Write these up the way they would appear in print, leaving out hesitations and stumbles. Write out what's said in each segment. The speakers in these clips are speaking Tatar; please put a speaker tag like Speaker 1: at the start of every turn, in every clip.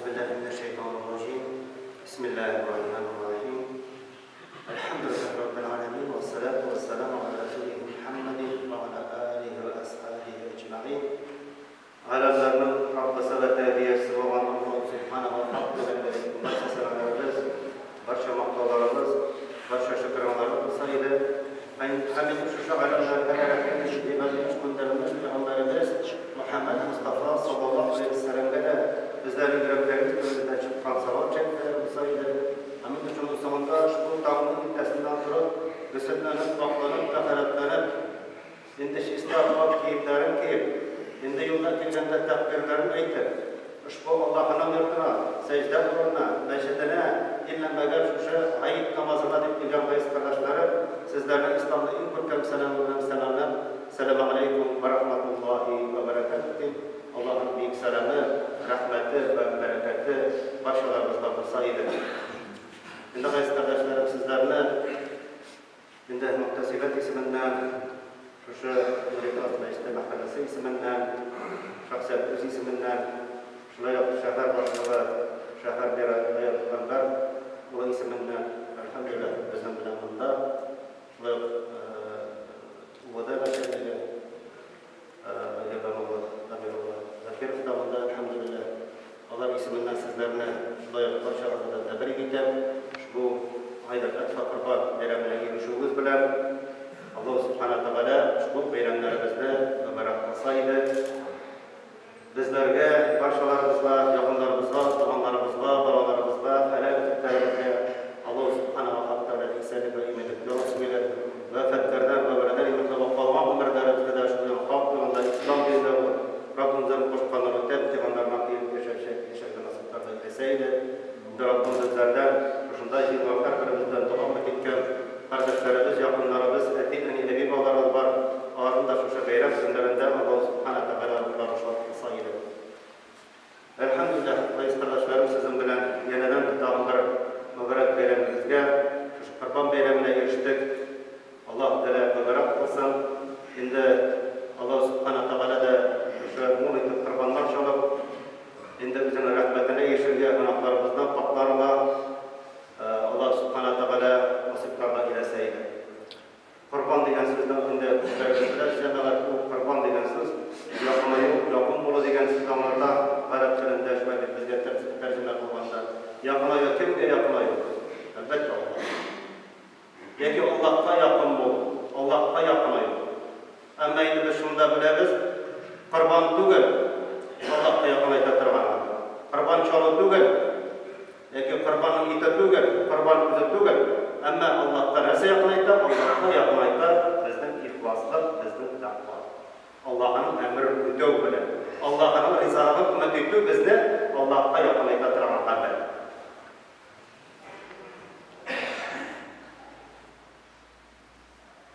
Speaker 1: Әгъузу биллаһи минәш шәйтанир раҗим. Бисмиллаһир рахманир рахим. Әлхәмдүлиллаһи раббил галәмин вассалату вассаламу аля расулиһи Мухаммадин ва аля алихи ва асхабихи әҗмәгыйн. Галәмнәрнең Раббысы вә тәрбиячесе булган Аллаһу Субханаһу ва Тәгаләгә барча сәламнәребез, барча мактауларыбыз, барча шөкраннарыбыз булса иде. Һәм инде шушы галәмнәргә рәхим итеп җибәрелгән көндәребез пәйгамбәребез Мөхәммәд Мостафа саллаллаһу галәйһи вәссәламгә дә безләрнең йөрәкләребез түребездән чыккан салават шәрифләре булса иде. Һәм инде шуның соңында ошбу таңның иртәсеннән торып, гөселләнеп, пакьланып, тәһарәтләнеп, инде чиста пакь киемнәрен киеп, инде юлда килгәндә тәкъбирләрен әйтеп, ошбу Аллаһының йортына, сәҗдә урынына, мәчетенә, иллә мәгәр шушы гает намазына дип килгән газиз кардәшләрем, сезләрне Исламның иң күркәм сәламе белән сәламләп, Сәламегаләйкүм вә рахматуллаһи вә бәрәкәтүһ дип, Аллаһның бөек сәламе, рәхмәте вә бәрәкәте барчаларыбызга булса иде. Инде, газиз кардәшләрем, сезләрне инде мөхтәсибәт исеменнән, шушы Нури-Ихлас мәчете мәхәлләсе исеменнән, шәхсән үз исеменнән, шулай ук шәһәр башлыгы, шәһәр мэры Аяз Гамбәр улы исеменнән, әлхәмдүлилләһ, безнең белән монда, шулай ук УВД начальнигы Галиәкбәр улы Дамир улы Закиров та монда, әлхәмдүлилләһ. Алар исеменнән сезләрне шулай ук барчагызны да тәбрик итәм. Ошбу Гайд әл-Әдха Корбан бәйрәменә ирешүегез белән. Аллаһу Сүбхәнә Тәгалә ошбу бәйрәмнәребезне мөбарәк кылса иде. Безләргә, барчаларыбызга, якыннарыбызга, туганнарыбызга, балаларыбызга, хәләл итекләребезгә Аллаһу Сүбхәнә вә Тәгалә исәнлек вә иминлекне насыйп итәр. Вә афәтләрдән вә бәладән имин кылып, калган гомерләребезне дә шуның хак юлында, Ислам динендә булып, Раббымызның кушканнарын үтәп, тыйганнарыннан тыелып яшәүче яшәргә насыйплар да әйләсә иде. Инде Раббым безләрдән, шушында җыелган һәрберебездән дога өмет иткән кардәшләребез, якыннарыбыз, әти-әни, әби-бабаларыбыз бар, аларны да шушы бәйрәм көннәрендә Аллаһу Сүбхәнә Тәгалә рухларын шат кылса иде. Әлхәмдүлилләһ, газиз кардәшләрем, сезнең белән янәдән тагын бер мөбарәк бәйрәмебезгә, шушы Корбан бәйрәменә ирештек. Аллаһ Тәгалә мөбарәк кылсын. Инде Аллаһ Сүбхәнә Тәгалә дә шушы мул итеп корбаннар чалып, инде үзенең рәхмәтенә ирешергә, гөнаһларыбыздан пакьларга Аллаһ Сүбхәнә Тәгалә насыйплар да әйләсә иде. Корбан дигән сүзне инде күпләребез белә, җәмәгать, ул корбан дигән сүз якынаю, якын булу дигән сүзне аңлата, гарәп телендә шулай дип безгә тәрҗемә кылганда. Якынаю кемгә якынаю? Әлбәттә, Аллаһка. Яки Аллаһка якын булу, Аллаһка якынаю. Әмма инде без шуны да беләбез, корбан түгел Аллаһка якынайта торган. Корбан чалу түгел, Яки корбанның ите түгел, корбан үзе түгел, әмма Аллаһка нәрсә якынайта? Аллаһка якынайта безнең ихласлык, безнең тәкъва. Аллаһының әмерен үтәү белән, Аллаһының ризалыгын өмет итү безне Аллаһка якынайта торган гамәл.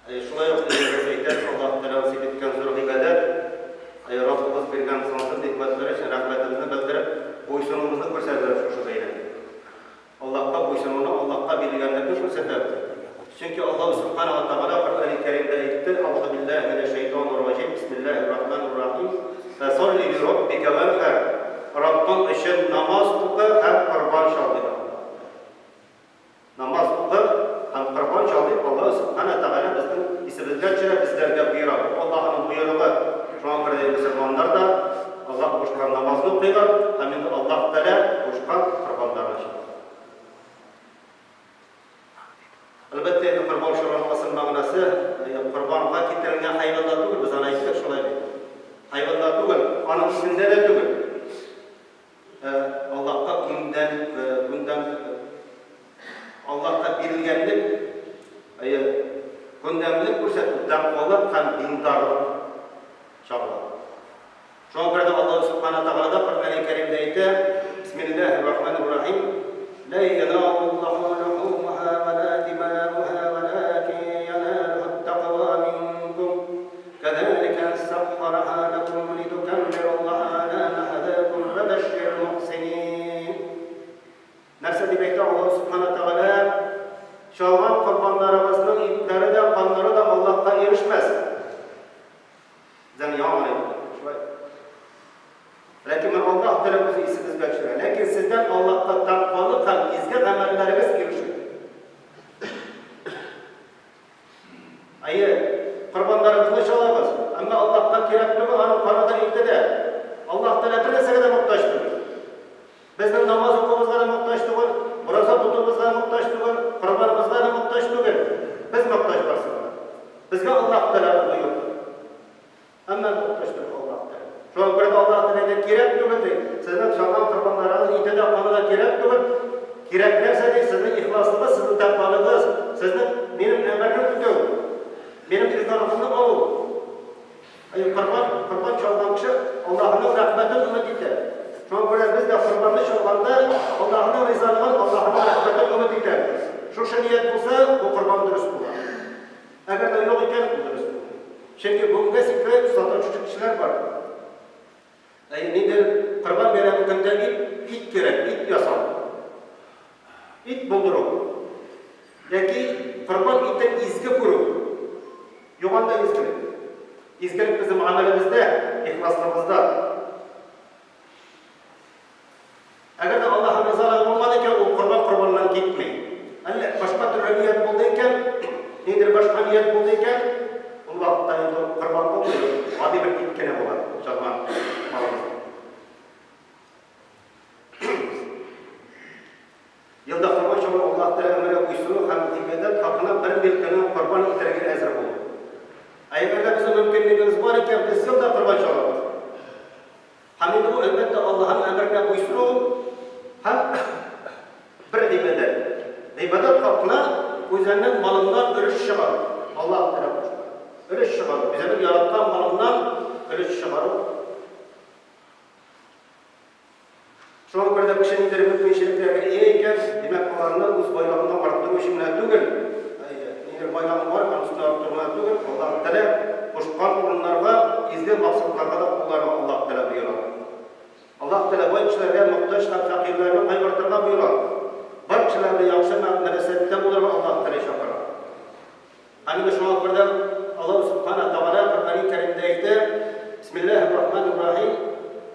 Speaker 1: Әйе, шулай ук Илебез әйтә, Аллаһ Тәгалә насыйп иткән зур гыйбадәт, әйе, Раббыбыз биргән сансыз нигъмәтләре өчен рәхмәтебезне белдереп, буйсынуыбызны күрсәтәбез шушы бәйрәмдә. Аллаһка буйсынуны, Аллаһка бирелгәнлекне күрсәтәбез. Чөнки Аллаһу Сүбхәнәһү вә Тәгалә Коръәни Кәримдә әйтте, Әгъузу биллаһи минәш шәйтанир раҗим, бисмиллаһир рахманир рахим, Фәсалли ли раббика ванхар, Раббың өчен намаз укы һәм корбан чал, диде Аллаһ Тәгалә. Намаз укы һәм корбан чал дип Аллаһ Сүбхәнә Тәгалә безнең исебезгә төшерә, безләргә боера. Бу Аллаһының боерыгы. Шуңа күрә дә мөселманнар да Аллаһ кушкан намазны укыйлар һәм инде Аллаһ Тәгалә кушкан корбаннарны чалалар. Әлбәттә инде корбан чалуның асыл мәгънәсе, корбанга китерелгән хайванда түгел, без аны әйттек шулай бит. Хайванда түгел, аның исендә дә түгел. Ә Аллаһка күндәм, күндәм, Аллаһка бирелгәнлек, әйе, күндәмлек күрсәтү, тәкъвалык һәм диндарлык чагыла. Шуңа күрә дә Аллаһ Субхана Тәгалә дә Коръәни Кәримдә әйтә, Бисмиллаһир Рахманир Рахим, Лә яналлаһу лухумуха ва ла димауха, валакин яналухут тәкъва минкум. Кәзаликә сәххараһа ләкүм литукәббируллаһа галә мә һәдәкүм вә бәшширил мухсинин. Нәрсә дип әйтә Аллаһ Сүбхәнә Тәгалә? Чалган корбаннарыгызның итләре дә, каннары да Аллаһка ирешмәс. Безнең яңа гына әйттек, шулай. Ләкин менә Аллаһ Тәгалә үзе исегезгә төшерә. Ләкин сезнең сездән Аллаһка тәкъвалык һәм изге гамәлләрегез ирешү. Әйе, корбаннарыгызны чалабыз, әмма Аллаһка кирәк түгел аның каны да, ите дә. Аллаһ Тәгалә бер нәрсәгә дә мохтаҗ түгел. Безнең намаз укуыбызга да мохтаҗ түгел, ураза тотуыбызга да мохтаҗ түгел, корбаныбызга да мохтаҗ түгел. Без мохтаҗ барысына да. Безгә Аллаһ Тәгалә боерды. Әмма мохтаҗ түгел Аллаһ Тәгалә. Шуңа күрә дә Аллаһ Тәгалә әйтә, кирәк түгел ди. Сезнең чалган корбаннарыгыз ите дә, каны да кирәк түгел. Кирәк нәрсә ди? Сезнең ихласлыгыз, сезнең тәкъвалыгыз, сезнең минем әмерне үтәү, минем ризалыгымны алу. Әйе, корбан, корбан чалган кеше Аллаһының рәхмәтен өмет итә. Шуңа күрә без дә корбанны чалганда Аллаһының ризалыгын, Аллаһының рәхмәтен өмет итәбез. Шушы ният булса, бу корбан дөрес була. Әгәр дә юк икән, ул дөрес булмый. Чөнки бүгенгә сикереп сатучы кешеләр бар. Әйе, ниндидер Корбан бәйрәме көндә ит, ит кирәк, ит ясау. Ит булдыру. Яки корбан итен изге күрү. Юк анда изгелек. Изгелек безнең гамәлебездә, ихласлыгыбызда. Әгәр дә Аллаһы ризалыгы булмады икән, ул корбан корбаннан китми. Әллә башка төрле ният булды икән, ниндидер башка ният булды икән, ул вакытта инде ул корбан булмый, гади бер ит кенә була чалган малыбыз. Елда корбан чалу Аллаһ Тәгалә әмеренә буйсыну һәм гыйбадәт хакына бер милкеңне корбан итәргә әзер булу. Ә әгәр дә безнең мөмкинлегебез бар икән, без ел да корбан чалабыз. Һәм инде бу, әлбәттә, Аллаһының әмеренә буйсыну һәм бер гыйбадәт. Гыйбадәт хакына үзеңнең малыңнан өлеш чыгару. Аллаһ Тәгалә кушкан. Өлеш чыгару. Үзеңнең яраткан малыңнан өлеш чыгару. Шуңа күрә дә кеше ниндидер мөмкинчелекләргә ия икән, димәк, аларны үз байлыгыңны арттыру өчен генә түгел, ниндидер байлыгың бар, аның өстенә арттыру гына түгел, Аллаһ Тәгалә кушкан урыннарга, изге максатларга да кулланырга Аллаһ Тәгалә боера. Аллаһ Тәгалә бай кешеләргә мохтаҗ һәм фәкыйрьләрне кайгыртырга боера. Бар кешеләрне яхшы мөнәсәбәттә булырга Аллаһ Тәгалә чакыра. Һәм инде шуңа күрә дә Аллаһу Сүбхәнә Тәгалә Коръәни Кәримдә әйтә, Бисмиллаһир Рахманир Рахим,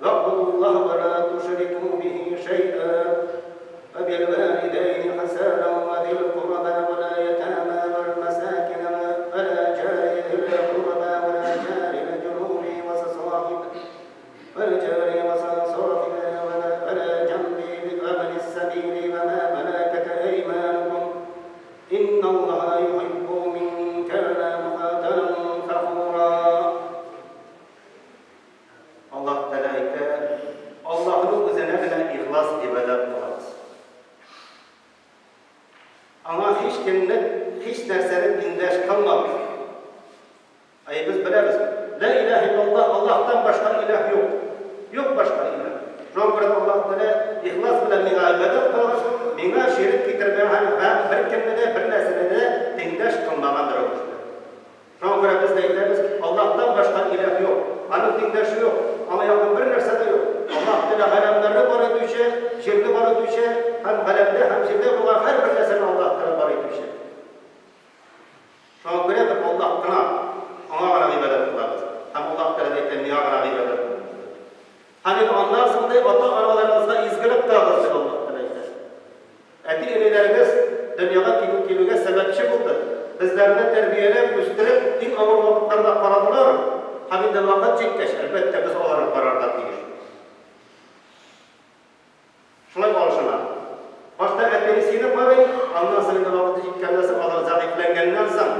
Speaker 1: Вәгъбудуллаһа вә ла тушрику бихи шәйъә, вә бил валидәйни хисәнән вә зил курба вә ла ятама вәл мәсакина вә ла җари зил курба вә ла җарил җунуби вә сахиб вә җари вә сахиб вә ла җанби вә бнис сәбили вә ма мәләкәт әйманукум Инналлаһа юхиббу мин кәнә мухталан фәхура. Аллаһ Тәгалә әйтә, Аллаһның үзенә генә ихлас гыйбадәт кылыгыз. Аңа һичкемне, һич нәрсәне тиңдәш кылмагыз. Әйе, без беләбез, Лә иләһ иллаллаһ, Аллаһтан башка иләһ юк. Юк башка иләһ. Шуңа күрә дә Аллаһ Тәгалә ихлас белән миңа гыйбадәт кылыгыз, миңа ширек китермәгән һәм беркемне дә, бернәрсәне дә тиңдәш кылмаган рәвештә. Шуңа күрә без дә әйтәбез, Аллаһтан башка иләһ юк, аның тиңдәше юк, аңа якын бер нәрсә дә юк. Аллаһ Тәгалә галәмнәрне бар итүче, җирне бар итүче һәм галәмдә һәм җирдә булган һәрбер нәрсәне Аллаһ Тәгалә бар итүче. Шуңа күрә без Аллаһ кына, Аңа гына гыйбадәт кылабыз. Һәм Аллаһ Тәгалә әйтә, Миңа гына гыйбадәт кылыгыз, дип. Һәм инде аннан соң, ди, ата-аналарыгызга изгелек кылыгыз, дип Аллаһ Тәгалә әйтә. Әти-әниләрегез дөньяга килү килүгә сәбәпче булды. Безләрне тәрбияләп, үстереп, иң авыр вакытларда карадылар. Һәм инде вакыт җиткәч, әлбәттә, без аларны карарга тиеш. Шулай алышына. Башта әтине сине карый, аннан соң инде вакыты җиткәннән соң, алар зәгыйфьләнгәннән соң,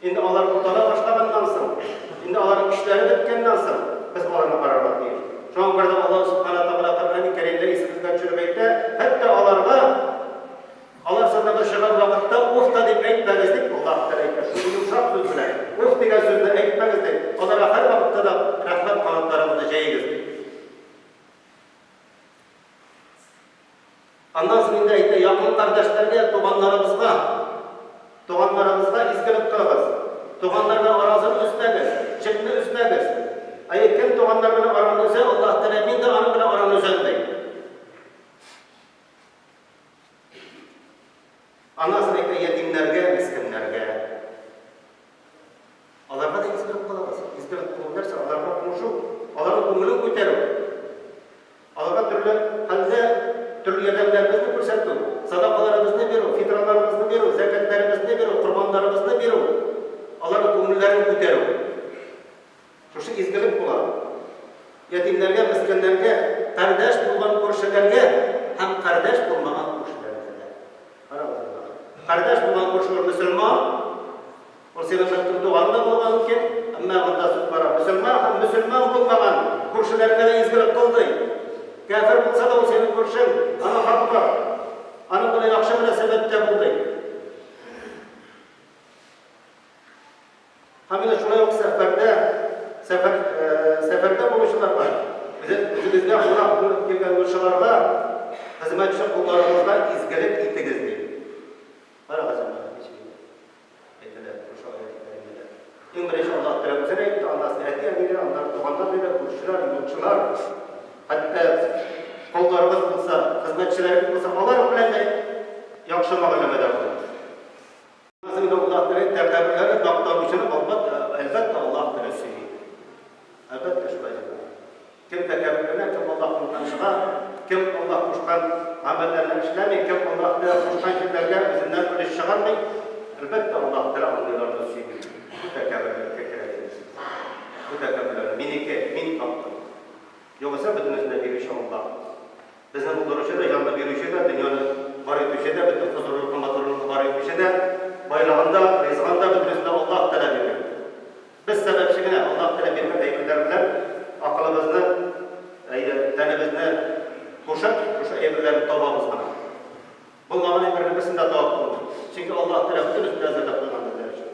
Speaker 1: инде алар бутала башлаганнан соң, инде аларның көчләре беткәннән соң, без аларны карарга тиеш. Шуңа күрә дә Аллаһ Сүбхәнә Тәгалә Коръәни Кәримдә исебезгә төшереп әйтә, хәтта аларга, алар сезне борчыган вакытта уф та дип әйтмәгез дип Аллаһ Тәгалә әйтә. Шундый йомшак сүз белән, уф дигән сүзне әйтмәгез дип, аларга һәрвакытта да рәхмәт канатларыгызны җәегез дип. Аннан соң инде әйтә, якын кардәшләргә, туганнарыгызга, туганнарыгызга изгелек кылыгыз. Туганнар белән аразын өзмәгез, җепне өзмәгез. Әйе, кем туганнар белән араны өзә, Аллаһ Тәгалә мин дә аның белән араны өзәм, ди. Аннан соң әйтә, ятимнәргә, мескеннәргә. Аларга да изгелек кылыгыз. Изгелек кылу нәрсә? Аларга булышу, аларның күңелен күтәрү. Аларга төрле хәлдә кардәш булган күршеләргә һәм кардәш булмаган күршеләргә дә. Карагыз монда. Кардәш булган күрше ул мөселман, ул синең бәлкем туган да булырга мөмкин, әмма монда сүз бара мөселман һәм мөселман булмаган күршеләргә дә изгелек кыл ди. Кяфер булса да ул синең күршең, аның хакы бар. Аның белән яхшы мөнәсәбәттә бул ди. Һәм менә шулай ук сәфәрдә, сәфәр, сәфәрдә булучыларга, үзегезгә кунак булып килгән юлчыларга, хезмәтче колларыгызга изгелек итегез, ди. Карагыз инде, ничек итеп әйтелә шушы аять кәримәдә. Иң беренче Аллаһ Тәгалә үзен әйтте, аннан соң әти-әниләр, аннары туганнар диләр, күршеләр, юлчылар, хәтта колларыгыз булса, хезмәтчеләрегез булса, алар белән дә яхшы мөгамәләдә булыгыз. Аннан соң Аллаһ Тәгалә тәкәбберләрне мактанучыны албат, әлбәттә, Аллаһ Тәгалә сөйми. Әлбәттә, шулай җәмәгать. Кем тәкәбберләнә, кем Аллаһ юлыннан чыга, кем Аллаһ кушкан гамәлләрне эшләми, кем Аллаһ Тәгалә кушкан җирләргә үзеннән өлеш чыгармый, әлбәттә, Аллаһ Тәгалә андыйларны сөйми. Бу тәкәбберлеккә керә дигән сүз. Бу тәкәбберләнү, минеке, мин таптым. Югыйсә, бөтенесен дә бирүче Аллаһ. Безне булдыручы да, җанны бирүче дә, дөньяны бар итүче дә, бөтен хозурлыкны, матурлыкны бар итүче дә, байлыгын да, ризыгын да, бөтенесен дә Аллаһ Тәгалә биргән. Без сәбәпче генә, Аллаһ Тәгалә биргән әйберләр белән акылыбызны, әйе, тәнебезне кушып, шушы әйберләрне табабыз гына. Булмаган әйберне берсен дә табып булмый. Чөнки Аллаһ Тәгалә бөтенесен дә әзерләп куйган безләр өчен.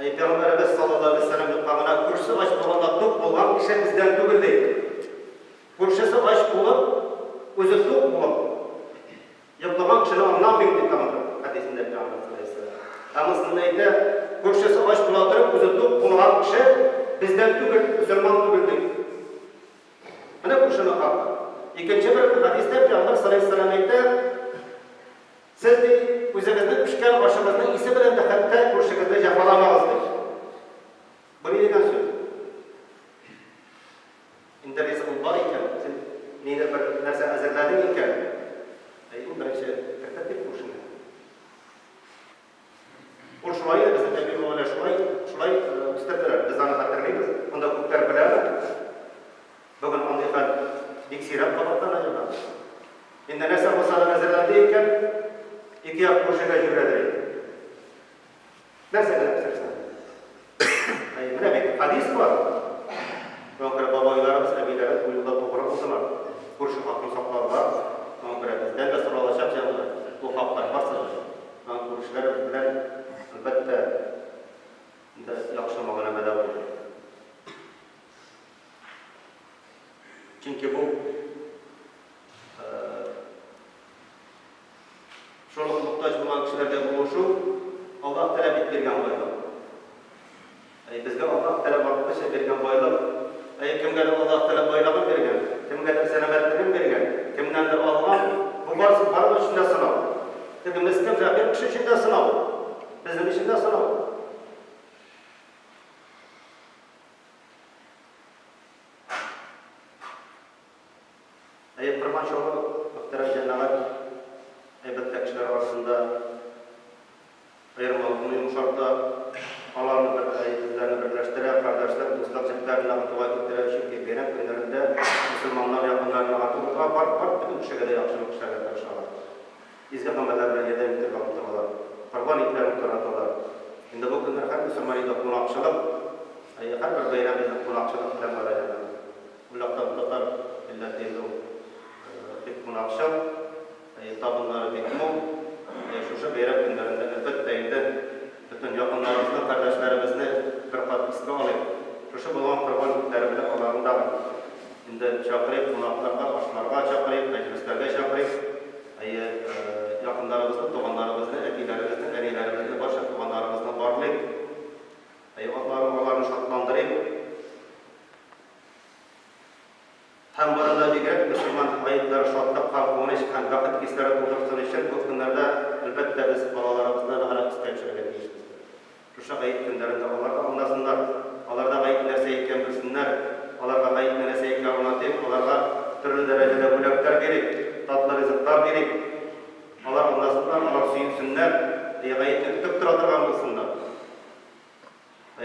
Speaker 1: Әй, Пәйгамбәребез саллаллаһу алейһи ва сәлләм юкка гына күршесе ач булганда тук булган кеше бездән түгел ди. Күршесе ач булып, үзе тук булып йоклаган кешене аңламыйм ди тагын бер хәдисендә Пәйгамбәр саллаллаһу алейһи ва сәлләм. Ә монысында әйтә, күршесе ач була торып, үзе тук булган кеше бездән түгел, мөселман түгел ди. Менә күршенең хакы. Икенче бер хәдистә Пәйгамбәр саллаллаһу алейһи ва сәлләм әйтә, Сез, ди, үзегезнең пешкән ашыгызның исе белән дә хәтта күршегезне җәфаламагыз, ди. Бу ни дигән сүз? Инде ризыгың бар икән, син нидер бер нәрсә әзерләдең икән, ә иң беренче кертеп бир күршеңә. Ул шулай иде, безнең әби-бабайлар шулай, шулай үстерделәр. Без аны хәтерлибез, монда күпләр беләме? Бүген андый хәл бик сирәк кабатлана җәмәгать. Инде нәрсә булса да әзерләнде икән, ике як күршегә җибәрәдер инде. Нәрсә генә пешерсәң. Әй, менә бит хәдис бар. Шуңа күрә бабайларыбыз, әбиләребез бу юлда тугры булдылар. Күрше хакын сакладылар. Шуңа күрә бездән дә соралачак җәмәгать. Бу хаклар барсы да. Шуңа күршеләребез белән, әлбәттә, инде яхшы мөгамәләдә булыйк. Чөнки бу шул ук мохтаҗ булган кешеләргә булышу Аллаһ Тәгалә бит биргән байлык. Әй, безгә Аллаһ Тәгалә вакытлыча биргән байлык. Әй, кемгәдер Аллаһ Тәгалә байлыгын биргән, кемгәдер сәламәтлеген биргән, кемнәндер алган. Бу барысы барыбыз өчен дә сынау. Теге мескен фәкыйрь кеше өчен дә сынау. Безнең өчен дә сынау. Әйе, Корбан чалу, мөхтәрәм җәмәгать, әлбәттә, кешеләр арасында аермалыкны йомшарта, аларны бер, безләрне берләштерә, кардәшлек, дуслык җепләрен ныгытуга китерә, чөнки бәйрәм көннәрендә мөселманнар якыннарына ныгытуга бар, бар бөтен кешегә дә яхшылык эшләргә тырышалар. Изге гамәлләр белән ярдәм итәргә омтылалар, корбан итләрен тараталар. Инде бу көннәр һәр мөселман өендә кунакчылык, әйе, һәрбер бәйрәм безнең кунакчылык белән бара, җәмәгать. Ул яктан татар милләте инде ул бик кунакчыл, табыннары бик мул. Шушы бәйрәм көннәрендә, әлбәттә инде, бөтен якыннарыбызны, кардәшләребезне бер кат искә алыйк. Шушы булган корбан итләре белән аларны да инде чакырыйк, кунакларга, ашларга чакырыйк, мәҗлесләргә чакырыйк. Әйе, якыннарыбызны, туганнарыбызны, әтиләребезне, әниләребезне, барча туганнарыбызны барлыйк. Әйе, аларны шатландырыйк. Һәм бары да бигрәк мөселман гаетләре шатлык һәм куаныч һәм бәхет хисләре тудырсын өчен бу көннәрдә, әлбәттә, без балаларыбызны ныграк искә төшерергә тиешбездер. Шушы гает көннәрендә алар да аңласыннар, алар да гает нәрсә икәнен белсеннәр, аларга гаетне нәрсә икәнен аңлатыйк, аларга төрле дәрәҗәдә бүләкләр бирик, татлы ризыклар бирик. Алар аңласыннар, алар сөенсеннәр, гаетне көтеп тора торган булсыннар.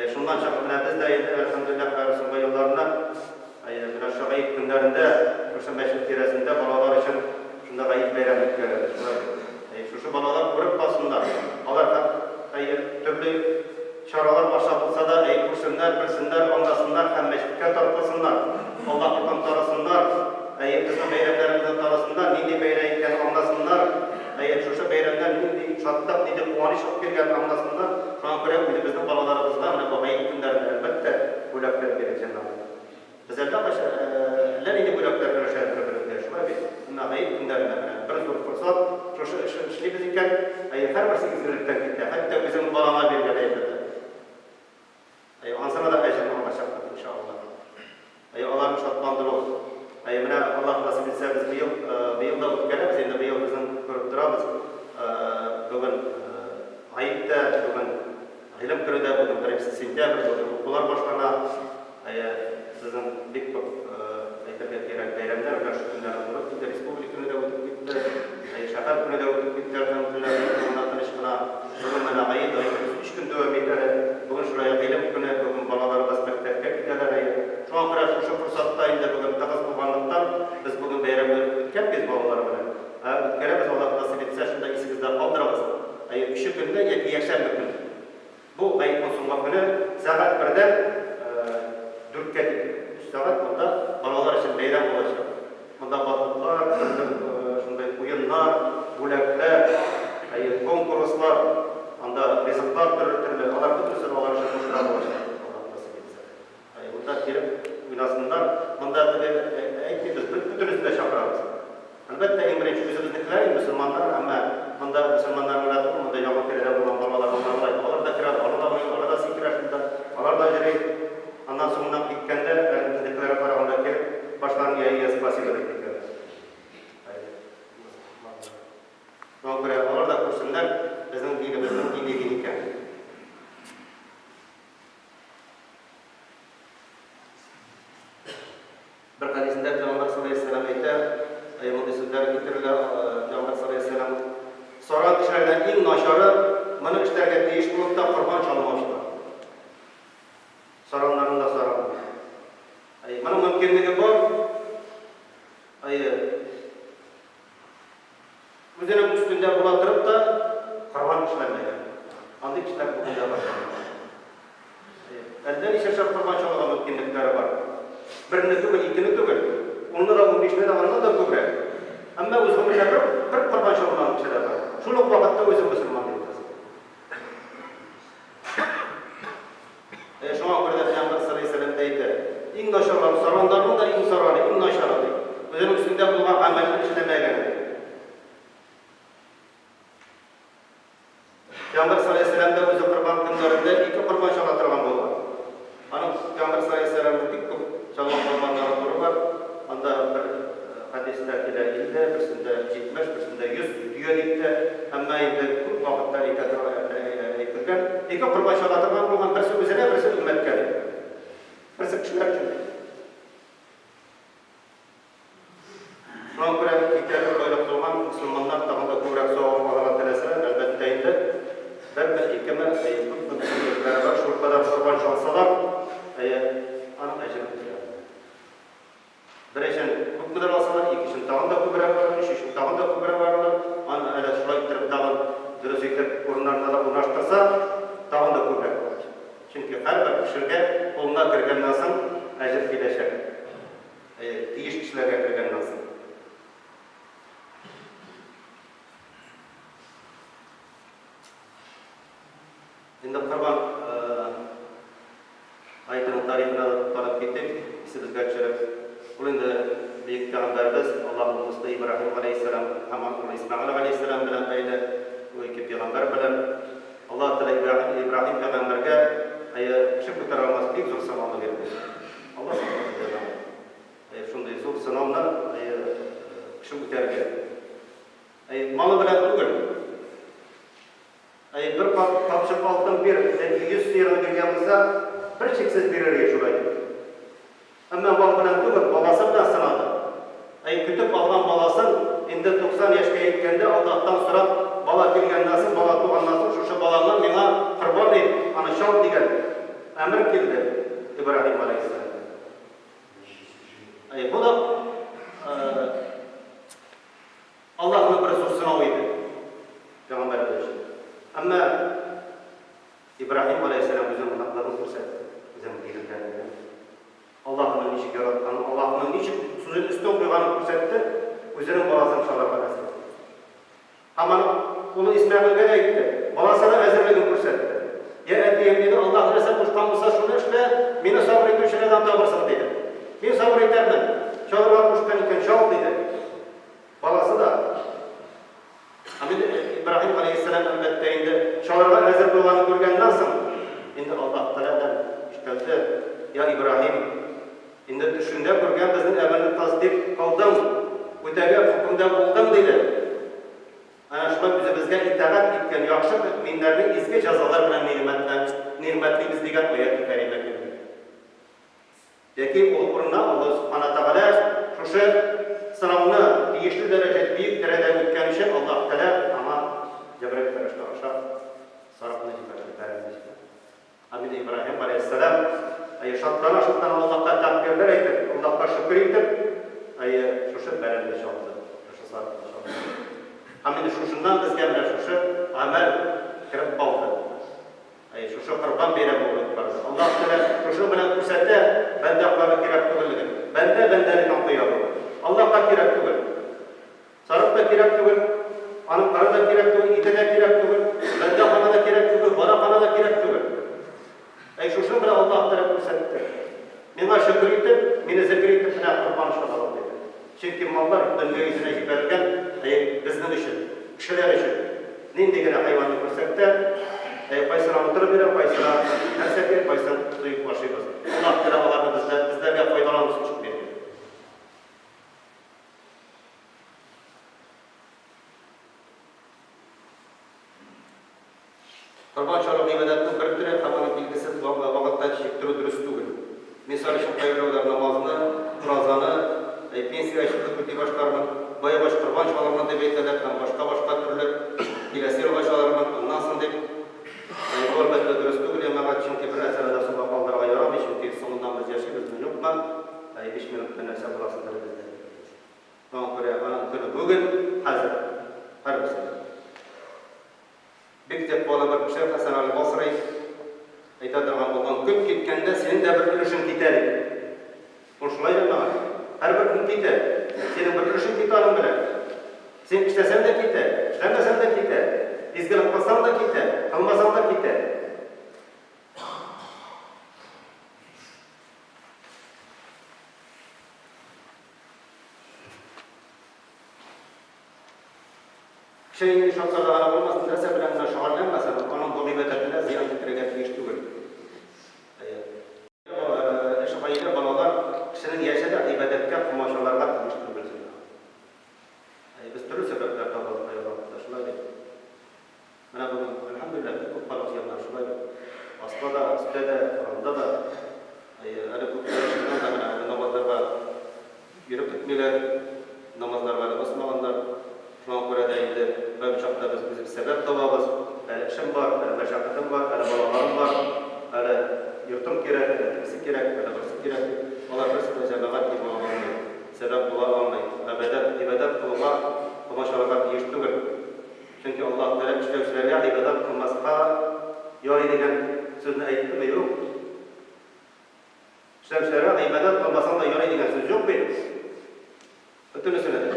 Speaker 1: Әйе, шуннан чыгып менә без дә инде, әлхәмдүлилләһ, хәзер соңгы елларны, әйе, менә шушы гает көннәрендә шушы мәчет тирәсендә балалар өчен шунда гает бәйрәме үткәрәбез. Шулай бит. Әйе, шушы балалар күреп калсыннар. Алар һәм, әйе, төрле чаралар аша булса да, әйе, күрсеннәр, белсеннәр, аңласыннар һәм мәчеткә тартылсыннар. Аллаһ тарасыннар, әйе, безнең бәйрәмнәребезне тарасыннар, нинди бәйрәм икәнен аңласыннар. Әйе, шушы бәйрәмнәр нинди шатлык, нинди куаныч алып килгәнен аңласыннар. Шуңа күрә үзебезнең балаларыбызга менә бу гает көннәрендә, әлбәттә, бүләкләр бирик, җәмәгать. Без әллә кайчан, әллә нинди бүләкләр өләшәбез бер-беребезгә, шулай бит? Әмма гает көннәрендә менә бер зур форсат, шушы эшне эшлибез икән, әйе, һәрберсе изгелектән китә, хәтта үзеңнең балаңа биргән әйбер дә. Әйе, ансына да әҗерен алачакбыз, иншалла. Әйе, аларны шатландыру. Әйе, менә Аллаһ насыйп итсә, без быел, быел да үткәрәбез, инде быел безнең күреп торабыз, бүген гает тә, бүген гыйлем көне дә, бүген беренче сентябрь, бүген укулар башлана. Әйе, безнең бик күп, әйтергә кирәк, бәйрәмнәр менә шул көннәрне туры килде, Республика көне дә үтеп китте, әйе, шәһәр көне дә үтеп китте, әлхәмдүлилләһ, бик гына тыныч кына. Бүген менә гает, гаетебез өч көн дәвам итә әле. Бүген шулай ук гыйлем көне, бүген балаларыбыз мәктәпкә китәләр, әйе. Шуңа күрә шушы форсатта инде бүген тыгыз булганлыктан, без бүген бәйрәмне үткәрмибез балалар белән. Ә үткәрәбез, Аллаһ насыйп итсә, шунда исегездә калдырыгыз. Әйе, өче көнне яки якшәмбе көнне. Бу гаетнең соңгы көне сәгать бердән дүрткә тиклем. Өч сәгать монда балалар өчен бәйрәм булачак. Монда батутлар, төрле шундый уеннар, бүләкләр, әйе, конкурслар, анда ризыклар төрле-төрле. Алар бөтенесе балалар өчен бушлай булачак, Аллаһ насыйп итсә. Әйе, монда килеп уйнасыннар. Монда теге әйтмибез, бөтенесен дә чакырабыз. Әлбәттә, иң беренче үзебезнекеләр инде, мөселманнар, әмма монда мөселманнар гына түгел, монда якын тирәдә булган балалар, алар да, алар да керә, алар да уйный, алар да сикерә шунда, алар да йөри. Аннан соңыннан киткәндә, әле безнекеләргә караганда килеп, башларын ия-ия спасибо дип китәләр. Шуңа күрә алар да күрсеннәр безнең динебезнең нинди дин икәнен. Бер хәдисендә Пәйгамбәр саллаллаһу алейһи ва сәлләм әйтә, әй, мондый сүзләр китерелә, Пәйгамбәр саллаллаһу алейһи ва сәлләм, Саран кешеләрдән иң начары, моны эшләргә тиеш булып та корбан чалмаучылар. Сараннарның да сараны. Әй, моның мөмкинлеге бар. Әй, Үзенең өстендә була торып та, корбан эшләнмәгән. Андый кешеләр бүген дә бар. Әллә ничә чак корбан чалырга мөмкинлекләре бар. Берне түгел, икене түгел, унны да, унбишне дә, аннан да күбрәк. Әмма үз гомерендә бер, бер корбан чалмаган кеше дә бар. Шул ук вакытта үзен мөселман дип әйтәсең. Ә шуңа күрә дә Пәйгамбәр саллаллаһу алейһи ва сәлләм дә әйтә, Иң начарлары, сараннарның да иң сараны, иң начары, ди. Үзенең өстендә булган гамәлне эшләмәгәне, ди. Пәйгамбәр саллаллаһу алейһи ва сәлләм дә үзе корбан көннәрендә ике корбан чала торган булган. Аның Пәйгамбәр саллаллаһу алейһи ва сәлләмнең бик күп чалган корбаннары туры бар. Анда бер хәдистә килә 50, берсендә 70, берсендә 100 дөя дип тә, әмма инде күп вакытта әйтә торган, әйтелгән. Ике корбан чала торган булган, берсе үзенә, берсе өммәткә дип. Берсе кешеләр өчен дип. Шуңа күрә җитәрлек байлык булган мөселманнар тагын да күбрәк савап алырга теләсәләр, әлбәттә инде, берме, икеме, әйе, күпме мөмкинлекләре бар, шулкадәр корбан чалсалар, әйе, аның әҗере үзләрендә. Бер өчен күпмедер алсалар, ике өчен тагын да күбрәк алыр, өч өчен тагын да күбрәк алырлар. Аны әле шулай иттереп тагын дөрес итеп урыннарына да урнаштырса, тагын да күбрәк булачак. Чөнки һәрбер кешегә кулына кергәннән соң әҗер киләчәк. Әйе, тиеш кешеләргә кергәннән соң. Инде Корбан гаетенең тарихына да тукталып китик, исебезгә төшереп. Ул инде бөек пәйгамбәребез, Аллаһның дусты Ибраһим галәйһиссәлам һәм аның улы Исмәгыйль галәйһиссәлам белән бәйле, бу ике пәйгамбәр белән. Аллаһ Тәгалә Ибраһим, Ибраһим пәйгамбәргә, әйе, кеше күтәрә алмас бик зур сынауны бирде. Аллаһ сакласын, җәмәгать. Әйе, шундый зур сынауны, әйе, кеше үтәргә. Әйе, малы белән түгел. Әйе, бер кап, капчык алтын бир, яки 100 сыерны биргән булса, бер шиксез бирер иде шулай дип. Әмма мал белән түгел, баласы белән сынады. Әйе, көтеп алган баласын инде 90 яшькә җиткәндә Аллаһтан сорап, бала килгәннән соң, бала туганнан соң, шушы балаңны миңа корбан ит, аны чал дигән. әмер килде Ибраһим галәйһиссәламгә. Әйе, бу да Аллаһның бер зур сынавы иде пәйгамбәребез өчен. Әмма Ибраһим галәйһиссәлам үзенең ныклыгын күрсәтте, үзенең бирелгәнлеген. Аллаһының ничек яратканын, Аллаһының ничек сүзен өстен куйганын күрсәтте, үзенең баласын чалырга әзер итте. Һәм аны улы Исмәгыйльгә дә әйтте, баласына әзерлеген күрсәтте. Йә әтием, диде, Аллаһ нәрсә кушкан булса, шуны эшлә, мине сабыр итүчеләрдән табырсың, диде. Мин сабыр итәрмен, чалырга кушкан икән, чал, диде. Баласы да. Һәм инде Ибраһим галәйһиссәлам, әлбәттә инде, чалырга әзер булганын күргәннән соң, инде Аллаһ Тәгаләдән ишетелде, Йә Ибраһим, Инде төшеңдә күргән безнең әмерне тасдыйк кылдың, үтәгән хөкемдә булдың, диде. Әнә шулай үзебезгә итагать иткән яхшы мөэминнәрне изге җәзалар белән нигъмәтлибез дигән аяте кәримә килде. Яки ул урынына Аллаһ Сүбхәнә Тәгалә шушы сынауны тиешле дәрәҗә, бөек дәрәдә үткән өчен Аллаһ Тәгалә аңа Җәбраил фәрештә аша сарыкны җибәрде, бәрәнне җибәрде. Һәм инде Ибраһим галәйһиссәлам, әйе, шатлана-шатлана Аллаһка тәкбирләр әйтеп, Аллаһка шөкер итеп, әйе, шушы бәрәнне чалды, шушы сарыкны чалды. Һәм инде шушыннан безгә менә шушы гамәл кереп калды. Әйе, шушы Корбан бәйрәме булып барды. Аллаһ Тәгалә шушының белән күрсәтә бәндә каны кирәк түгеллеген. Бәндә бәндәнекен коя бу. Аллаһка кирәк түгел. Сарык та кирәк түгел, аның каны да кирәк түгел, ите дә кирәк түгел, бәндә каны да кирәк түгел, бала каны да кирәк түгел. Әй, шушының белән Аллаһ Тәгалә күрсәтте. Миңа шөкер итеп, мине зекер итеп менә корбан чалыгыз, диде. Чөнки маллар дөнья йөзенә җибәрелгән, әй, безнең өчен, кешеләр өчен. Нинди генә хайванны күрсәк тә, әй, кайсына утырып бирә, кайсына нәрсә бирә, кайсын суеп ашыйбыз. Аллаһ Тәгалә аларны безгә, безләргә файдалану өчен бирде. Корбан чалу гыйбадәтнең бер төре һәм аны билгесез вакытта кичектерү дөрес түгел. Мисал өчен, кайберәүләр намазны, уразаны, әй, пенсиягә чыгып үти башлармын, баегач корбан чалырмын дип әйтәләр һәм башка-башка төрле, киләсе елга чалырмын, аннан соң дип. Әй, бу, әлбәттә, дөрес түгел, җәмәгать, чөнки бер нәрсәне дә соңга калдырырга ярамый, чөнки соңыннан без яшибезме, юкмы, әй, биш минутта нәрсә буласын беребез дә белмибез. Шуңа күрә аның көне бүген, хәзер. Һәрберсенең. Бик тәкъвалы бер кеше, Хәсән әл-Басри, әйтә торган булган, көн киткәндә синең дә бер өлешең китә, дип. Ул шулай җәмәгать. Һәрбер көн китә. Синең бер өлешең китә аның белән. Син эшләсәң дә китә, эшләмәсәң дә китә. Изгелек кылсаң да китә, кылмасаң да китә. Кеше нинди шартларда гына булмасын, нәрсә белән генә шөгыльләнмәсен, аның бу гыйбадәтенә зыян китерергә тиеш түгел. Эш, гаилә, балалар, кешенең яше дә гыйбадәткә комачауларга тиеш түгел. Без төрле сәбәпләр табабыз кайвакытта, шулай бит. Менә бүген, әлхәмдүлилләһ, бик күп халык җыелган, шулай бит. Аста да, өстә дә, урамда да. Әйе, әле күпләре чыннан да менә әле намазларга йөреп бетмиләр, намазларга әле басмаганнар. Шуңа күрә дә инде кайбер чакта без үзебез сәбәп табабыз. Әле эшем бар, әле мәшәкатем бар, әле балаларым бар, әле йортым кирәк, әле тегесе кирәк, әле берсе кирәк дип. Алар берсе дә җәмәгать ни була алмый, сәбәп була алмый. Габәдәт, гыйбадәт кылуга комачауларга тиеш түгел. Чөнки Аллаһ Тәгалә эшләүчеләргә гыйбадәт кылмаска ярый дигән сүзне әйттеме? Юк. Эшләүчеләргә гыйбадәт кылмасаң да ярый дигән сүз юк бит. Бөтенесенә дә.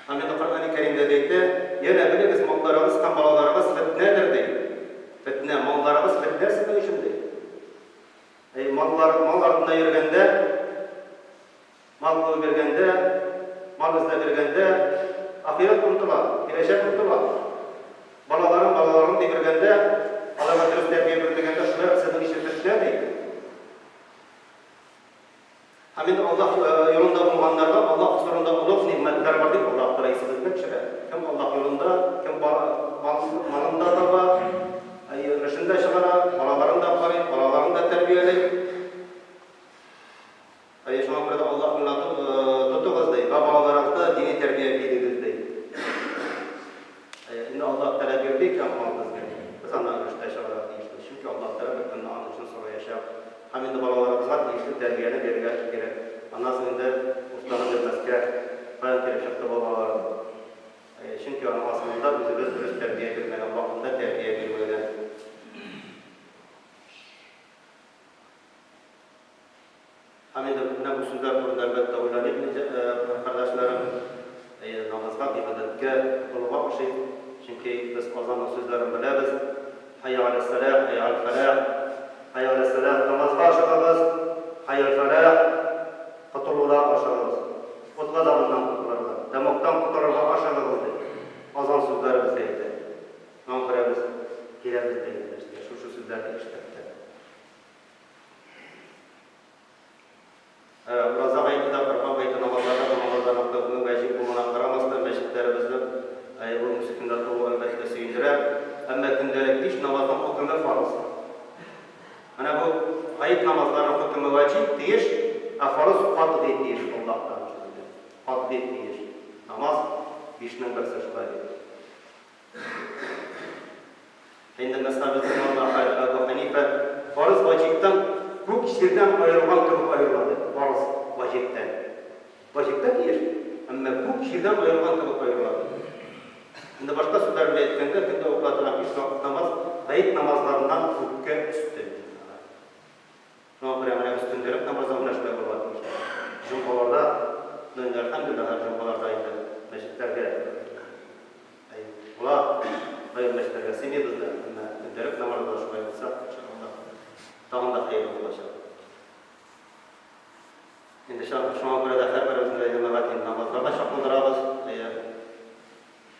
Speaker 1: Һәм инде Коръәни Кәримдә дә әйтә, янә белегез, малларыгыз һәм балаларыгыз фетнәдер, ди. Фетнә, малларыгыз фетнә сезнең өчен, ди. Әй, маллар, мал артында йөргәндә, Мал куып йөргәндә, мал эзләп йөргәндә, ахирәт онытыла, киләчәк онытыла. Балаларым, балаларым дип йөргәндә, аларга дөрес тәрбия бирмәгәндә, шулай ук сезнең ише фетнә, ди. Һәм инде Аллаһ юлында булганнарга Аллаһ хозурында олуг нигъмәтләр бар дип Аллаһ Тәгалә исебезгә төшерә. Кем Аллаһ юлында, кем малын да таба, өлешен дә чыгара, балаларын да карый, балаларын да тәрбияли. Әйе, шуңа күрә дә Аллаһ юлына тотыгыз, ди, вә балаларыгызны дини тәрбия бирегез, ди. Әйе, инде Аллаһ Тәгалә бирде икән мал безгә, без аннан өлеш тә чыгарырга тиешбез, чөнки Аллаһ Тәгалә бер көнне аны шул тәрбияне бирергә кирәк. Аннан соң инде уфтанып йөрмәскә, каян килеп чыкты бу балалар дип. Чөнки аның асылында үзебез дөрес тәрбия бирмәгән, вакытында тәрбия бирмәгән. Һәм инде менә бу сүзләр турында, әлбәттә, уйланыйк, кардәшләрем. Әйе, намазга, гыйбадәткә омтылуга охшый. Чөнки без азанның сүзләрен беләбез. Хәйя галәс-сәлах, хәйя галәл-фәлах. Хәйя галәс-сәлах, намазга ашыгыгыз. Хәйя галәл-фәлах, котылуга ашыгыгыз. Ут газабыннан котылырга, тәмугтан котылырга ашыгыгыз, дип азан сүзләре безгә әйтә. Шуңа күрә без киләбез дә инде мәчеткә, шушы сүзләрне ишетеп тә. Ураза гаете дә, Корбан гаете намазлары да бу намазларның кылынуы вәҗиб булуына карамастан, мәчетләребезнең бүгенге көндә тулуы, әлбәттә, сөендерә. Әмма көндәлек биш намазның хөкеме фарыз. Менә бу гает намазларының хөкеме вәҗиб, тиеш, ә фарыз катгый тиеш Аллаһтан сүзендә. Катгый тиеш. Намаз бишнең берсе шулай бит. Инде мәзһәбебезнең имамы Әбү Хәнифә фарыз ваҗибтан күк җирдән аерылган кебек аерыла ди. Фарыз ваҗибтән. Ваҗиб та тиеш, әмма күк җирдән аерылган кебек аерыла ди. Инде башка сүзләр белән әйткәндә, көндә укыла торган биш вакыт намаз гает намазларыннан күпкә өстен. Шуңа күрә менә без көндәлек намазда менә шулай булырга тиеш. Җомгаларда, ну инде әлхәмдүлилләһ, һәр җомгаларда инде мәчетләргә була, кайбер мәчетләргә сыймыйбыз да, әмма көндәлек намазда да шулай булса, иншаллаһ, тагын да хәерле булачак. Инде шуңа күрә дә һәрберебезне дә җәмәгать инде намазларга чакылдырабыз.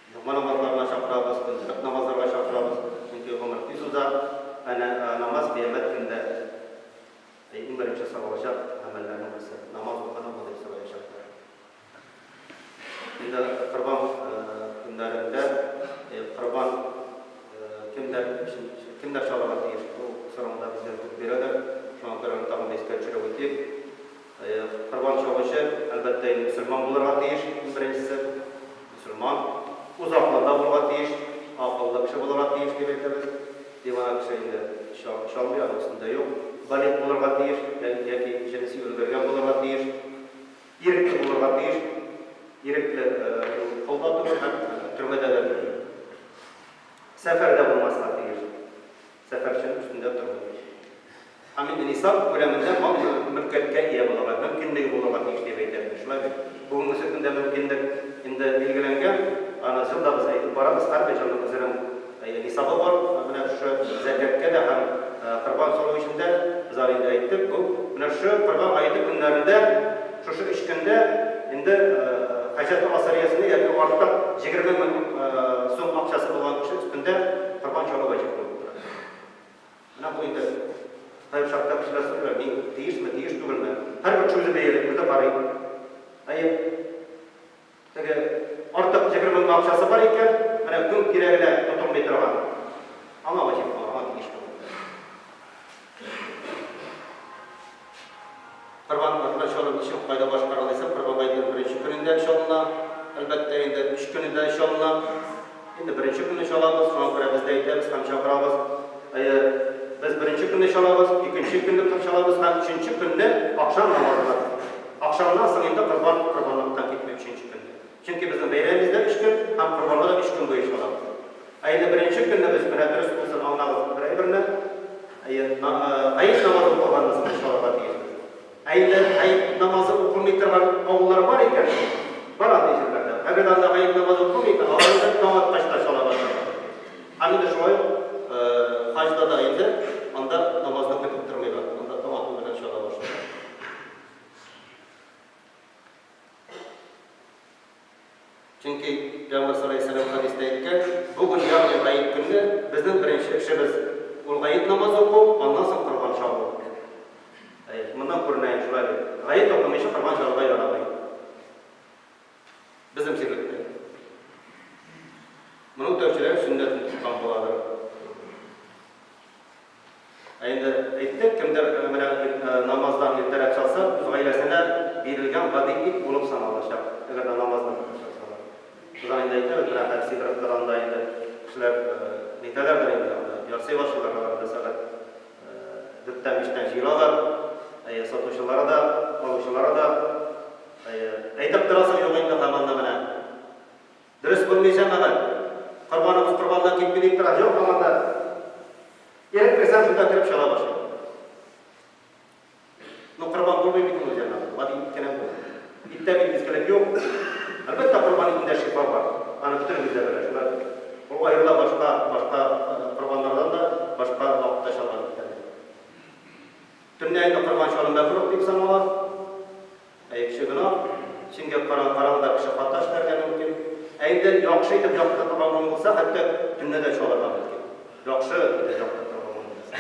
Speaker 1: Җомга намазларына чакырабыз, көндәлек намазларга чакырабыз, чөнки гомер тиз уза, әнә намаз кыямәт көнендә иң беренче соралачак гамәлләрнең берсе, намаз укыдыңмы дип сораячаклар. Инде корбан көннәрендә корбан кемнәр өчен, кемнәр чалырга тиеш, бу сорауны да безгә күп бирәләр, шуңа күрә аны тагын да искә төшереп үтик. Корбан чалучы, әлбәттә инде, мөселман булырга тиеш, иң беренчесе. Мөселман. Үз акылында булырга тиеш, акыллы кеше булырга тиеш дип әйтәбез. Дивана кеше инде чалмый, аның өстендә юк. Балигъ булырга тиеш, яки җенси өлгергән булырга тиеш. Ирекле булырга тиеш. Ирекле ул кол да түгел һәм төрмәдә дә түгел. Сәфәрдә булмаска тиеш. Сәфәрченең өстендә тормый. Һәм инде нисаб күләмендә мал-мөлкәткә ия булырга, мөмкинлеге булырга тиеш дип әйтәбез, шулай бит? Бүгенгесе көндә мөмкинлек инде билгеләнгән, аны җыл да без әйтеп барабыз, һәрбер җылның үзенең нисабы бар. Менә шушы зәкяткә дә һәм корбан чалу өчен дә без аны инде әйттек, бу менә шушы корбан гаете көннәрендә, шушы өч көндә инде хаҗәте асриясенә яки артык 20 мең сум акчасы булган кеше өстендә корбан чалу ваҗиб булып тора. Менә бу инде кайбер чакта кешеләр сорыйлар, мин тиешме, тиеш түгелме? Һәрбер кеше үзе бәяли, үзе карый. Әйе, теге артык 20 мең акчасы бар икән, менә көн кирәгенә тотылмый торган. Аңа ваҗиб була, аңа тиеш була. Корбан артына чалу ничек, кайда башкарыла дисәң, Корбан гаетенең беренче көнендә чалына, әлбәттә инде, өч көнендә чалына. Инде беренче көнне чалабыз, шуңа күрә без дә әйтәбез һәм чакырабыз. Әйе, без беренче көнне чалабыз, икенче көнне чалабыз һәм өченче көнне ахшам намазына. Ахшамнан соң инде корбан корбанлыктан китми өченче көнне. Чөнки безнең бәйрәмебез дә өч көн һәм корбанны да өч көн буе чалабыз. Ә инде беренче көнне без, менә дөрес булсын, аңлагыз бер әйберне, әйе, гает намазы укылганнан соң без чалырга тиешбез. Ә инде гает намазы укылмый торган авыллар бар икән, бар андый җирләрдә. Әгәр дә анда гает намазы укылмый икән, алар инде таң аткач та чала башлыйлар. Һәм инде шулай ук хаҗда да инде анда намазны көтеп тормыйлар, анда таң ату белән чала башлыйлар. Чөнки Пәйгамбәр саллаллаһу алейһи ва сәлләм хәдистә әйткән, Бүген, ягъни гает көнне, безнең беренче эшебез, ул гает намазы уку, аннан соң корбан чалу. Әйе, моннан күренә инде шулай бит. Гает укымыйча корбан чалырга ярамый. Безнең җирлектә. Моны үтәүчеләр сөннәтен тоткан буладыр. Ә инде әйттек, кемдер менә намаздан иртәрәк чалса, үз гаиләсенә бирелгән гади ит булып саналачак, әгәр дә намаздан иртә чалсалар. Без аны инде әйтәбез, менә хәзер Сидоровкада анда инде кешеләр нитәләрдер инде, анда ярсый башлыйлар, алар инде сәгать дүрттән, биштән җыелалар. Әйе, сатучылары да, алучылары да. Әйе, әйтеп торасың юк инде һаман да менә. Дөрес булмый җәмәгать. Корбаныбыз корбаннан китми дип тора. Юк, һаман да. Ирек бирсәң, шунда кереп чала башлый. Ну, корбан булмый бит ул, җәмәгать. Гади ит кенә бу. Иттә бит изгелек юк. Әлбәттә, корбан итендә шифа бар. Аны бөтенебез дә белә, шулай бит. Ул аерыла башка, башка корбаннардан да, башка вакытта чалган иттән дә. Төнлә инде корбан чалу мәкруһ дип санала. Ә кеше гөнаһ, чөнки караңгыда кеше хата эшләргә мөмкин. Ә инде яхшы итеп яктыртылган урын булса, хәтта төнлә дә чалырга мөмкин. Яхшы итеп яктыртылган урын булса.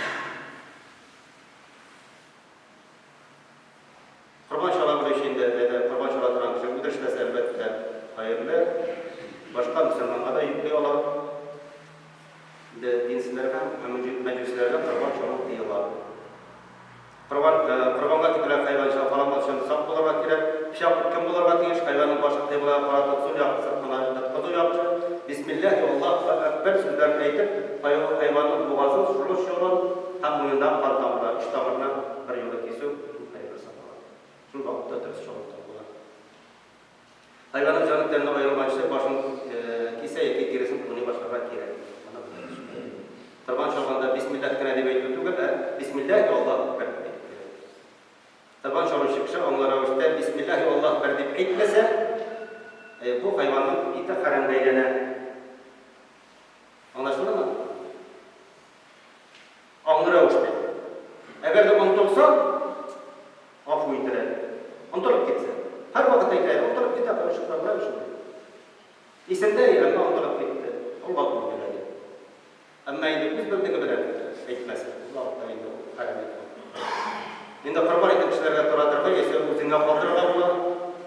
Speaker 1: Корбан чала белүче инде, әйдә, корбан чала торган кеше үзе эшләсә, әлбәттә, хәерле. Башка мөселманга да йөкли ала. Инде динсезләргә һәм мәҗүсиләргә корбан чалу тыела. Корбан, корбанга китерелгән хайван чалкаламас өчен сак булырга кирәк. Пычак үткен булырга тиеш, хайванның башы кыйблага каратып, сул як сыртына яткызу яхшы. Бисмиллаһи Аллаһу әкбәр сүзләрен әйтеп, хайванның бугазын, сулыш юлын һәм муенындагы кан тамыры, өч тамырны берьюлы кисү иң хәерле санала. Шул вакытта дөрес чалу табыла. Хайванның җаны тәненнән аерылганчы, башын кисә яки тиресен туный башларга кирәк. Моны белергә кирәк. Корбан чалганда бисмиллаһ кенә дип әйтү түгел, ә бисмиллаһи Аллаһу әкбәр дип әйтү кирәк. Корбан чалучы кеше аңлы рәвештә бисмиллаһи Аллаһу әкбәр дип әйтмәсә, бу хайванның ите хәрәмгә әйләнә. Аңлашылдымы? Аңлы рәвештә. Әгәр дә онытылса, гафу ителә. Онытылып китсә. Һәрвакыт әйтә, онытылып китә, кайчаклар белән шулай. Исендә, әмма онытылып китте. Ул гафу ителә ди. Әмма инде үз белдеге белән әйтмәсә, ул вакытта инде ул хәрәм ит була. Инде корбан итеп кешеләргә таратырга яисә үзеңә калдырырга була.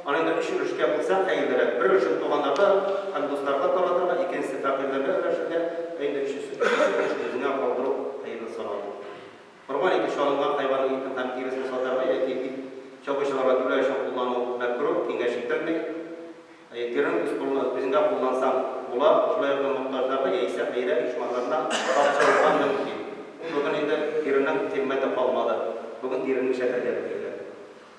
Speaker 1: Аны инде өч өлешкә бүлсәң хәерлерәк. Бер өлешен туганнарга һәм дусларга таратырга, икенчесе фәкыйрьләргә өләшергә, ә инде өченче өченче өлешен үзеңә калдыру хәерле санала. Корбан итү чалынган хайванның итен һәм тиресен сатарга яки ит чабучыларга түләү өчен куллану мәкруһ, киңәш ителми. Тирен үз кулыңа, үзеңә куллансаң була, шулай ук мохтаҗларга яисә хәйрия оешмаларына тапшырырга мөмкин. Ул бүген инде тиренең кыйммәте калмады. Бүген тирене эшләтергә белмиләр.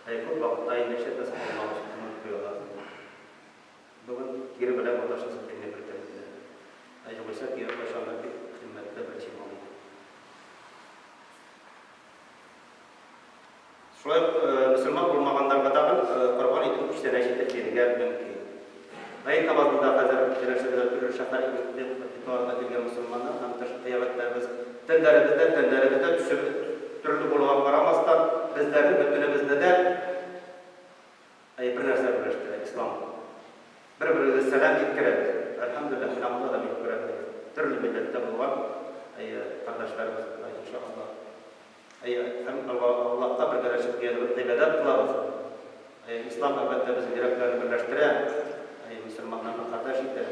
Speaker 1: Ә күп вакытта инде эшләтәсе калмагач, онытып куялар. Бүген тире белән маташасы килми беркемнең дә. Ә югыйсә тире кайчандыр бик кыйммәтле бер чимал иде. Шулай ук мөселман булмаганнарга тагын корбан итен күчтәнәч итеп бирергә мөмкин. Гает намазында хәзер янәшәдә төрле шәһәр кыйтгаларына килгән мөселманнар һәм тышкы кыяфәтләребез, телләребез дә, тәннәребез дә төсе төрле булуга карамастан, безләрне бөтенебезне дә бер нәрсә берләштерә, ислам. Бер-беребезгә сәлам җиткерәбез. Әлхәмдүлилләһ, менә монда да мин күрәм, төрле милләттә булган кардәшләребез, иншаАллаһ. Әйе, һәм Аллаһка бергәләшеп гыйбадәт кылабыз. Әйе, Ислам, әлбәттә, безнең йөрәкләрне берләштерә, әйе, мөселманнарны кардәш итә.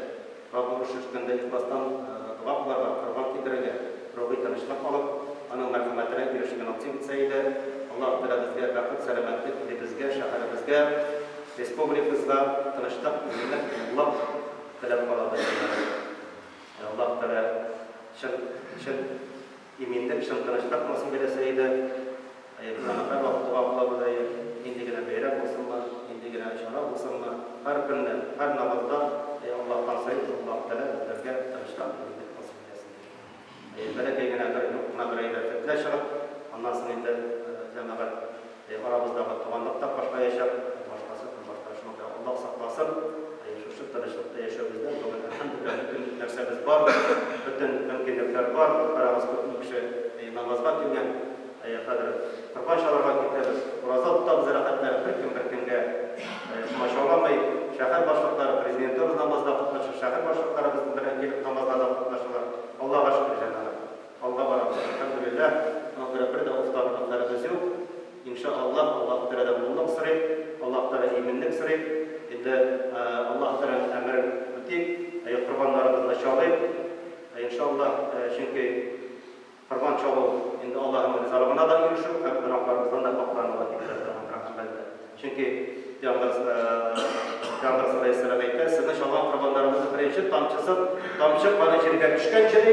Speaker 1: Раббыбыз шушы көндә ихластан дога кылырга, корбан китерергә, рухи тынычлык алып, Аның мәрхәмәтенә ирешергә насыйп итсә иде. Аллаһ Тәгалә безгә бәхет, сәламәтлек, илебезгә, шәһәребезгә, республикабызга тынычлык, иминлек, муллык теләп калабыз. Аллаһ Тәгалә чын, чын Иминлек, чын тынычлык насыйп әйләсә иде. Әйе, без аны һәрвакыт дога кылабыз, әйе. Нинди генә бәйрәм булсынмы, нинди генә чара булсынмы, һәр көнне, һәр намазда, әйе, Аллаһтан сорыйбыз, Аллаһ Тәгалә безләргә тынычлык, иминлек насыйп әйләсен дип. Әйе, бәләкәй генә бер, юк кына бер әйбер фетнә чыгып, аннан соң инде, җәмәгать, Әй, арабыздагы туганлык та картаячак, башкасы һәм башка. Шуңа күрә Аллаһ сакласын, әй, шушы тынычлыкта яшәвебездән бүген, әлхәмдүлилләһ, бөтен нәрсәбез бар, бөтен мөмкинлекләр бар. Карагыз, күпме кеше, әй, намазга килгән, әй, хәзер корбан чалырга китәбез, ураза тотабыз рәхәтләнеп, беркем беркемгә, әй, комачауламый. Шәһәр башлыклары, президентыбыз намазда катнаша, шәһәр башлыклары безнең белән килеп намазларда катнашалар. Аллага шөкер, җәмәгать. Алга барабыз, әлхәмдүлилләһ, моңа күрә бер дә уфтанырлык хәлебез юк. Инша Аллаһ, Аллаһ Тәгаләдән муллык сорыйк, Аллаһ Тәгалә иминлек сорыйк. Инде Аллаһ Тәгаләнең әмерен үтик, корбаннарыбызны чалыйк, инша Аллаһ, чөнки корбан чалу инде Аллаһының ризалыгына да ирешү һәм гөнаһларыбыздан да пакьлануга китерә торган бер гамәл дә. Чөнки Пәйгамбәр Пәйгамбәр саллаллаһу әйтә, сезнең чалган корбаннарыгызның беренче тамчысы, тамчы каны җиргә төшкәнче, ди,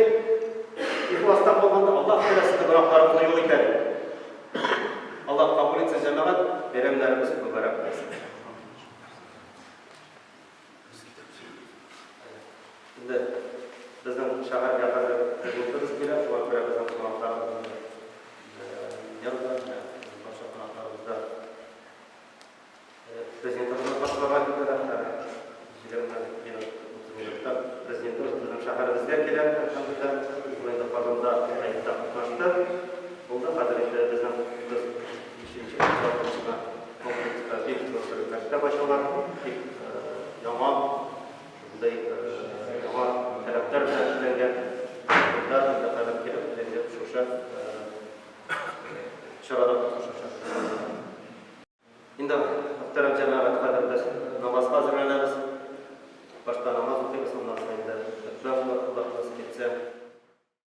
Speaker 1: ихластан булганда Аллаһ Тәгалә сезнең гөнаһларыгызны юк итә, ди. Аллаһ кабул итсен. да, менә барча кунакларыбыз да Президентыбызны каршыларга килделәр. 20 минут, 30 минутта президентыбыз безнең шәһәребезгә килә, әлхәмдүлилләһ. Ул инде Казанда гаетта катнашты. Булды. Хәзер инде безнең 35 нче, 36 нчы комплекста бик зур бер мәктәп ачыла. Бик яңа, шундый яңа таләпләр белән эшләнгән. Монда инде хәзер килеп, президент шушы чарада катнашачак. Инде, мөхтәрәм җәмәгать, хәзер без намазга